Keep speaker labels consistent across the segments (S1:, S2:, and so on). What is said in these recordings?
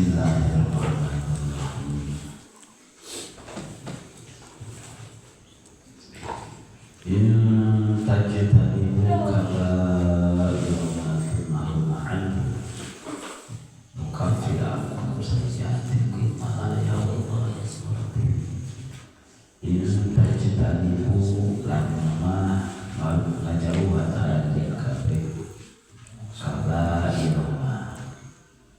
S1: Bismillahirrahmanirrahim. In tajtanibu kaba'ira ma tunhauna anhu nukaffir ankum sayyi'atikum wa la in tajtanibu lamun mah ngajauhan aranjeun kabeh kaba'ira ma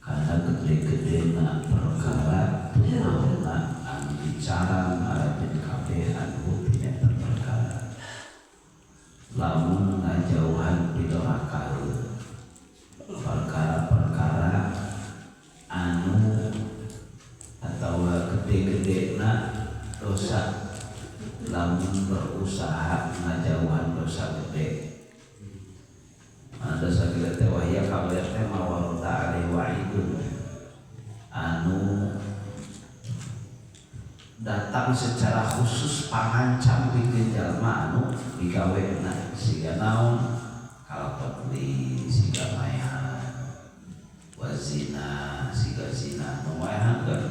S1: kana gede-gedena perkara tunhauna anu dicarang aranjeun kabeh anu tina eta perkara lamun ngajauhan pidoraka perkara-perkara anu atau gede-gedena dosa lamun berusaha ngajauhan dosa gede. Nah, dosa gede teh wahya kabar teh mawarota alaihi wa'idun anu datang secara khusus pangancam pikeun jalma anu digawena siga naon kalapatli siga maehan wazina siga zina nu maehan kan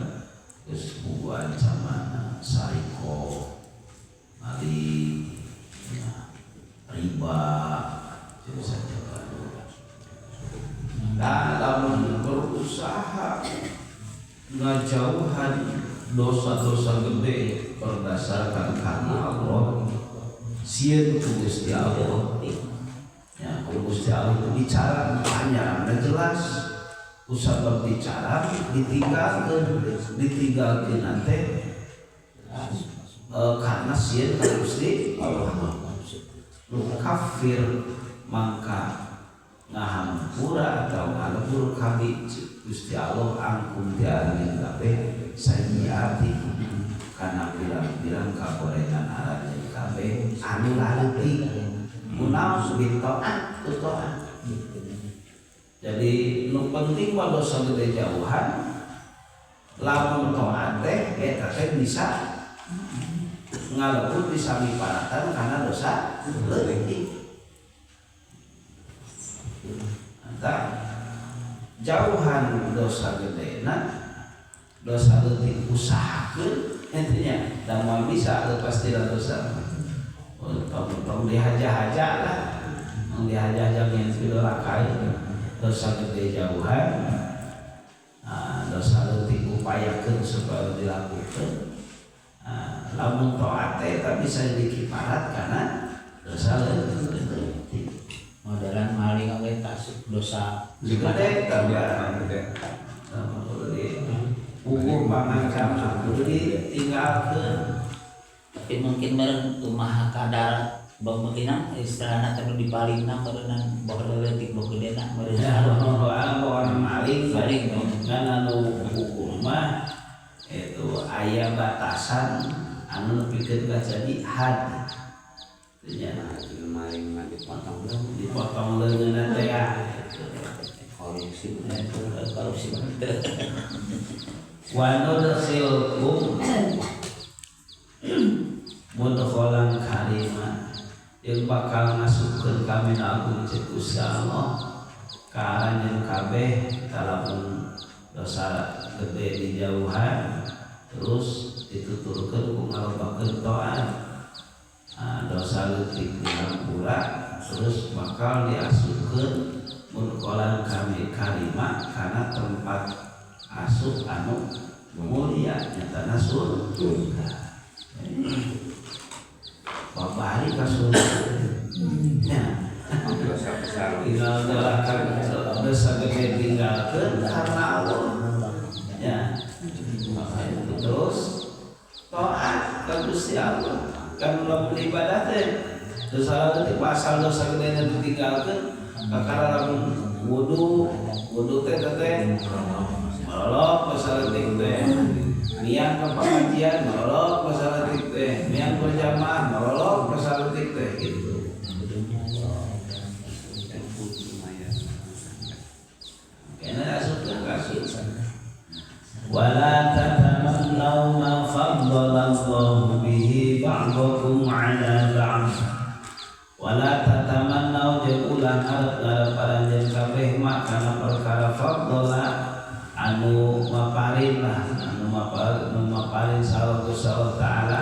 S1: geus boga ancaman sariko mali ya, riba jeung sajaba. Nah, lamun berusaha ngajauhan dosa-dosa gede berdasarkan karena Allah sieun ku Gusti Allah ya, ku Gusti Allah itu bicara panjang dan jelas usabab bicara ditinggalkeun ditinggalkeun nanti karena sieun ka Gusti Allah nu kafir mangka ngahampura atau ngalebur kami Gusti Allah angkum ti aranjeun kabeh sayyiati kana pirang-pirang kagorengan aranjeun kabeh anu laleutik kunaon bitaat ku taat. Jadi nu penting mah dosa gede jauhan lamun taat teh eta teh bisa ngalebur bisa miparatan karena dosa leutik. Entah jauhan dosa gedena dosa leutik usahakeun intinya dan moal bisa lepas tina dosa. Tong dihaja-haja lah, tong dihaja-haja ngen pidoraka dosa gede jauhan. Nah, dosa leutik upayakeun supaya dilakukeun. Nah, lamun taat teh eta bisa jadi kiparat karena dosa leutik.
S2: Modalan maling oge tas dosa
S1: gede tambah
S3: gede.
S1: Ukur pangancam kudu ditinggalkeun.
S2: Tapi mungkin meureun kumaha kadar bangmeukinna istilahna teh nu dipalingna meureunna boh leutik boh gedena meureun
S1: Ya, orang maling
S2: maling
S1: kan anu hukum mah itu aya batasan anu nepikeun ka jadi had. Ya,
S3: maling mah dipotong leungeun.
S1: Dipotong leungeunna teh ya.
S3: Korupsi.
S2: Korupsi mah teu.
S1: Wa nudkhilkum mudkhalan karima yang bakal ngasupkeun kami na agung ceuk Gusti Allah ka aranjeun kabeh kalamun dosa gede dijauhan terus dituturkeun ku ngalobakeun taat. Nah, dosa leutik dihampura terus bakal diasupkeun mudkhalan kami karima karena tempat asup anu mulia nyatana surga. Babari ka surga. Ya.
S3: Dosa besar.
S1: Tinggal gerakan dosa gede tinggalkeun karena Allah. Ya. Terus taat ka Gusti Allah. Kan lamun ibadah teh dosa leutik asal dosa gede ditinggalkeun kakara lamun wudu wudu teh teh melolok dosa leutik teh miang ke pengajian melolok dosa leutik teh miang berjamaah melolok dosa leutik teh gitu. Kena asup ke kasut. Wala tatamannaw ma faddalallahu bihi ba'dakum ala ba'd. Wala tatamannaw jeung ulah ngarep-ngarep aranjeun kabeh ma kana perkara faddala Anu maparin lah, anu maparin salah Allah Ta'ala,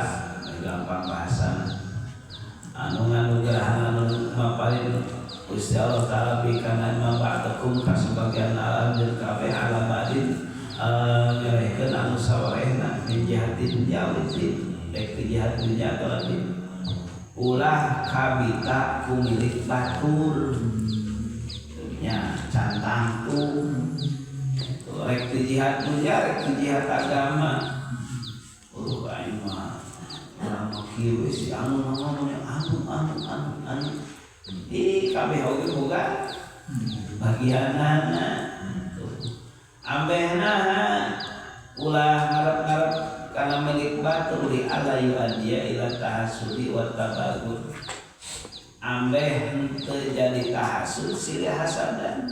S1: gampang bahasana. Anu nganugrahan anu maparin Gusti Allah Ta'ala bikana ma ba'dakum ka sebagian alam jeung kabeh alam badin ngerehkeun anu sawarehna min jihatin jawidin baik di jihad dunya atau lain. Ulah kabita ku milik batur nya cantangtu rek di jihad dunya rek di jihad agama. Oh aing mah urang mah kieu si anu mah anu anu anu anu ih kabeh oge boga bagianana. Ambehna ulah ngarep-ngarep kana milik batur li alla yu'addiya ila tahasudi wa tabaghud. Ambeh henteu jadi tahasud silih hasadan.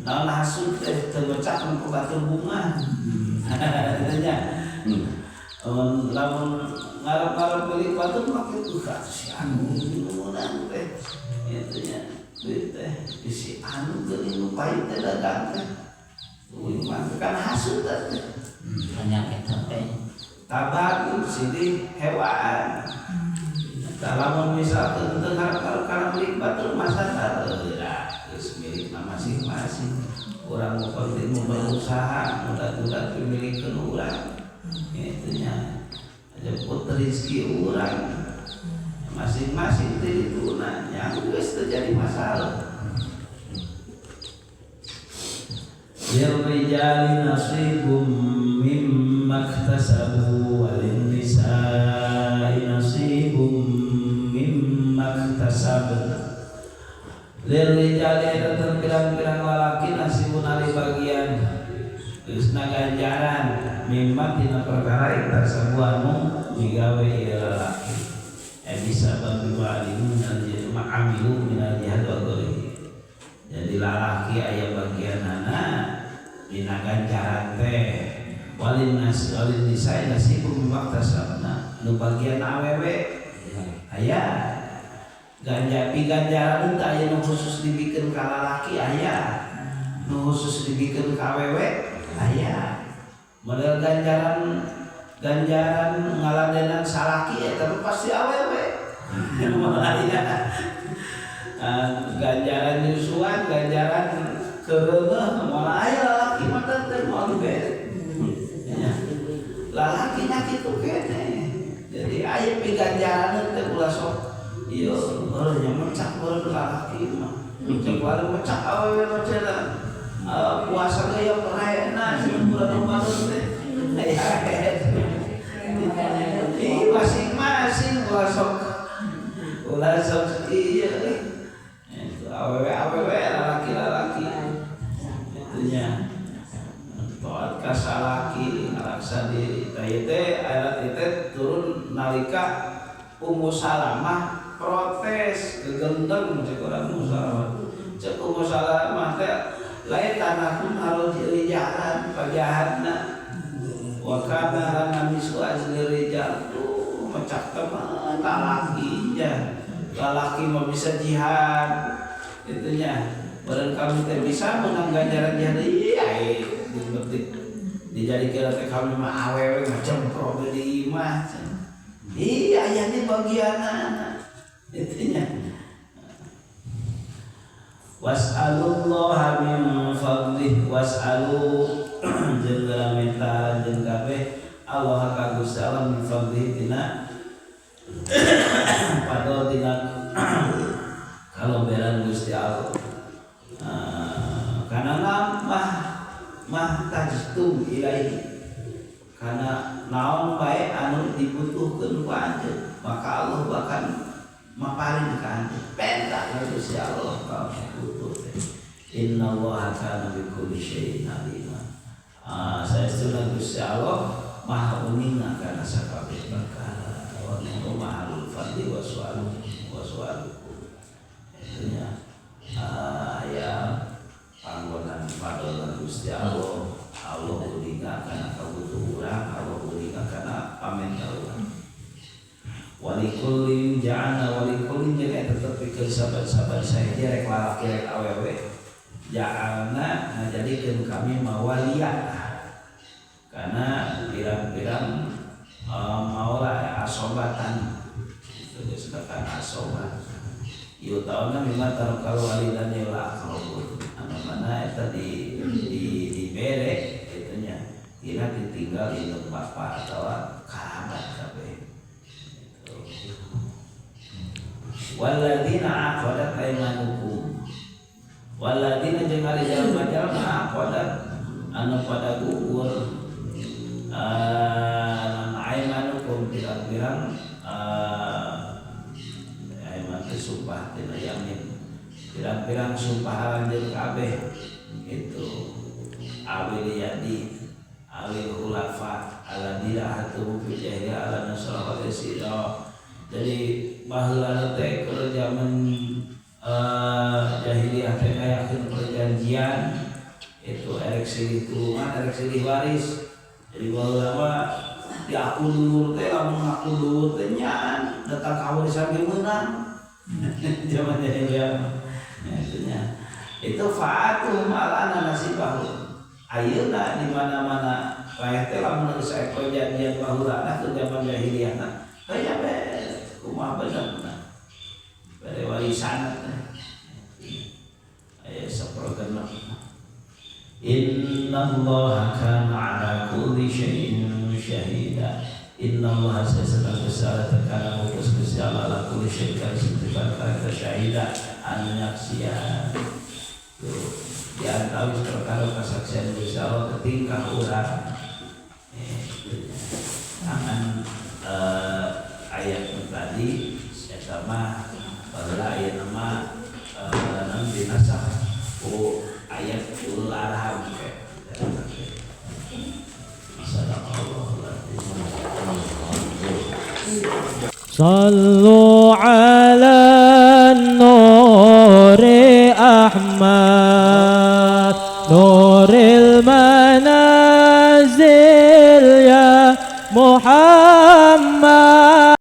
S1: Naon hasud teh teu mecak ku batur bunga. Kitu nya. Lamun ngarep-ngarep milik batur mah kitu ka si anu meunang teh. Kitu nya. Duit teh si anu geuning nu pahit teh dagang teh. Uing mah kan hasud teh.
S2: Penyakit teh.
S1: Tabaghud silih hewaan. Lamun misalkan teu ngarep-ngarep kana milik batur masalah lah geus milikna masing-masing. Urang nu penting nu berusaha mudah-mudahan pemilikeun urang. Kitu nya. Jemput rezeki urang masing-masing teh dituna nya geus teu jadi masalah. Lirrijali nasibum mimma iktasabu walin nisa'i nasibum mimma iktasabna. Lirrijali eta terpirang-pirang lalaki nasibun ari bagian geusna ganjaran mimma tina perkara iktasabu anu migawe ieu lalaki. Bisa babi wa'alimu minal ma'amilu minal jihad wa ghairihi. Jadi lalaki aya bagianana dina ganjaran teh walin nas walin nisa'i nasibum mimma iktasabna. Nu bagian awewe aya ganja piganjaran teh aya nu khusus dibikeun ka lalaki aya nu khusus dibikeun ka awewe aya. Model ganjaran ganjaran ngaladenan salaki ya tapi pasti awewe. Aya ganjaran nyusuan, ganjaran kereuneuh moal aya lalaki mah teh moal dibere. Lalaki nya kitu keneh. Jadi aya piganjaran teh ulah sok ieu heuh nya mecak heuh lalaki mah. Cek wae mecak awewe mah cenah. Puasa ge ya perayana bulan Ramadan teh. Ih masing-masing ulah sok ieu itu awewe-awewe lalaki-lalaki itunya taat ka salaki ngalaksa diri tah ieu teh ayat ieu teh turun nalika Ummu Salamah protes gegendeng cek urang Ummu Salamah cek Ummu Salamah teh lain tanahun harus rijalan pajahatna wa kana lana misu azli rijal tuh mecak teman lalaki nya lalaki mah bisa jihad itunya bareng kami teh bisa menang ganjaran jihad iya dijadikeun teh kami mah awewe mah jemprok di imah iya aya bagianana itunya. Was'alullaha min fadlih was'alu jeung minta jeung kabeh Allah ka Gusti Allah min fadlih tina padol tina kaloberan Gusti Allah. Kana mah mah tajtum ilaihi kana naon bae anu dibutuhkeun ku anjeun maka Allah bahkan maparin ka anjeun penta ka Gusti Allah ka butuh teh. Innallaha kana bikulli syai'in alima. Saestuna Gusti Allah maha uninga kana sakabeh perkara. Wa mahalul fadli wa su'alu wa su'alukum. Itunya aya panggonan padolan Gusti Allah. Allah uninga kana kabutuh urang, Allah uninga kana pamenta urang. Walikullin ja'alna walikullin jeung eta tetep pikeun saban-saban saya rek lalaki rek awewe. Ja'alna ngajadikeun kami mawalia karena pirang-pirang maula asobatan itu disebutkan asobat yutauna mimma tarakal walidani wal aqrabun anu mana eta di dibere kitu nya tina ditinggal indung bapa atawa kerabat kabeh gitu. Waladina aqadat aymanukum waladina jeung ari jalma-jalma aqadat anu pada gugur aymanukum pirang-pirang aiman teh sumpah tina yamin pirang-pirang sumpah anjeun kabeh itu awil yadi awil khulafa aladina hatu fi jahiliyah ala nasra wa sira. Jadi baheula teh keur zaman jahiliyah teh ngayakeun perjanjian itu erek silih tulungan erek silih waris. Jadi baheula mah diaku dulur teh lamun ngaku dulur teh nyaan datang ka warisan ge meunang. Zaman jahiliyah mah itunya. Itu fa'atu malana nasibahu. Ayeuna di mana-mana paeh teh lamun geus aya perjanjian baheula nah keur zaman jahiliyah na aya be kumaha benerna bere warisan teh aya saprogenep. Innallaha kana ala kulli syai'in syahida. Innallaha sesana besar kana mutus Gusti Allah ala kulli syai'in kana sifat syahida anu nyaksian. Tuh di antawis perkara kesaksian Gusti Allah ketingkah urang. Tangan ayat tadi eta mah baheula aya nama naon dinasakh ku ayat ulul arham ke.
S4: Sallu ala nuri Ahmad nuril manazil ya Muhammad.